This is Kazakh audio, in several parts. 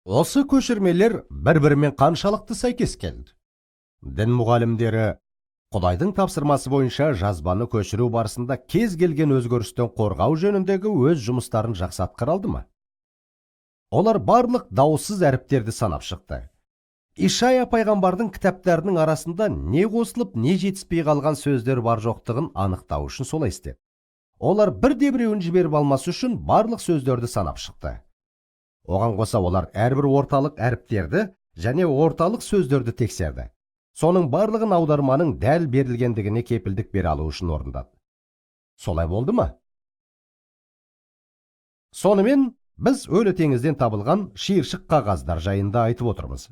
Осы көшірмелер бір-бірімен қаншалықты сәйкес келді? Дін мұғалімдері Құдайдың тапсырмасы бойынша жазбаны көшіру барысында кез келген өзгерістен қорғау жөніндегі өз жұмыстарын жақсы атқара алды ма? Олар барлық дауыссыз әріптерді санап шықты. Ишая пайғамбардың кітаптарының арасында не қосылып, не жетіспей қалған сөздер бар жоқтығын анықтау үшін солай істеді. Олар бірде біреуін жіберіп алмас үшін барлық сөздерді санап шықты. Оған қоса, олар әрбір орталық әріптерді және орталық сөздерді тексерді. Соның барлығын аударманың дәл берілгендігіне кепілдік бере алу үшін орындады. Солай болды ма? Сонымен, біз Өлі теңізден табылған шиыршық қағаздар жайында айтып отырмыз.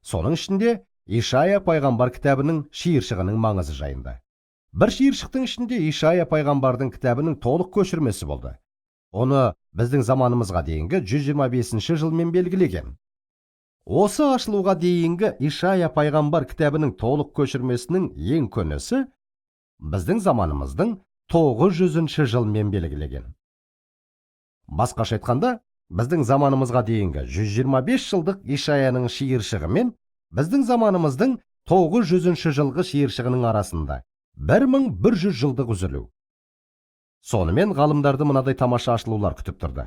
Соның ішінде Ишая пайғамбар кітабының шиыршығының маңызы жайында. Бір шиыршықтың ішінде Ишая пайғамбардың кітабының толық көшірмесі болды. Оны біздің заманымызға дейінгі 125 жылмен белгілеген. Осы ашылуға дейінгі Ишая пайғамбар кітабының толық көшірмесінің ең көнесі біздің заманымыздың 900 жылмен белгілеген. Басқаша айтқанда, біздің заманымызға дейінгі 125 жылдық Ишаяның шиыршығы мен біздің заманымыздың 900 жылғы шиыршығының арасында 1100 жылдық үзілу. Сонымен, ғалымдарды мынадай тамаша ашылулар күтіп тұрды.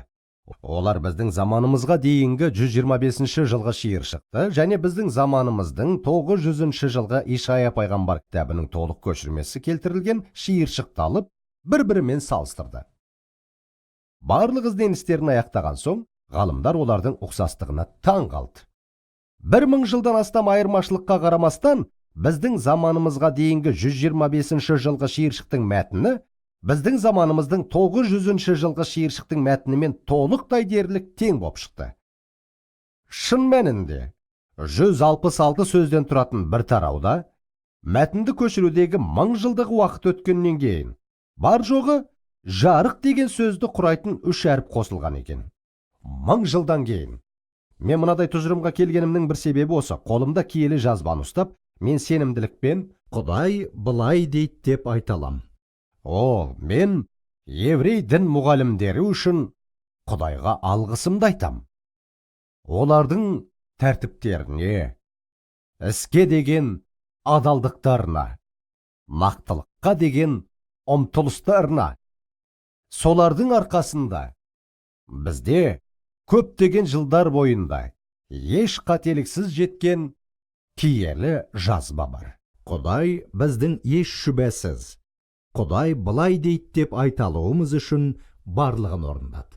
Олар біздің заманымызға дейінгі 125 жылғы шиыршықты және біздің заманымыздың 900 жылғы Ишая пайғамбар кітабының толық көшірмесі келтірілген шиыршықты алып, бір-бірімен салыстырды. Барлық ізденістерін аяқтаған соң, ғалымдар олардың ұқсастығына таң қалды. 1000 жылдан астам айырмашылыққа қарамастан, біздің заманымызға дейінгі 125 жылғы шиыршықтың мәтіні біздің заманымыздың 900 жылғы шиыршықтың мәтінімен толықтай дерлік тең боп шықты. Шын мәнінде, 166 сөзден тұратын бір тарауда мәтінді көшірудегі мың жылдық уақыт өткеннен кейін бар жоғы «жарық» деген сөзді құрайтын үш әріп қосылған екен. 1000 жылдан кейін. Мен мынадай тұжырымға келгенімнің бір себебі осы: қолымда киелі жазбаны ұстап, мен сенімділікпен «Құдай былай дейді» деп айта алам. О, мен еврей дін мұғалімдері үшін Құдайға алғысымды айтам. Олардың тәртіптеріне, іске деген адалдықтарына, нақтылыққа деген ұмтылыстарына. Солардың арқасында бізде көптеген жылдар бойында еш қателіксіз жеткен киелі жазба бар. Құдай біздің еш шүбәсіз «Құдай былай дейді» деп айта алуымыз үшін барлығын орындады.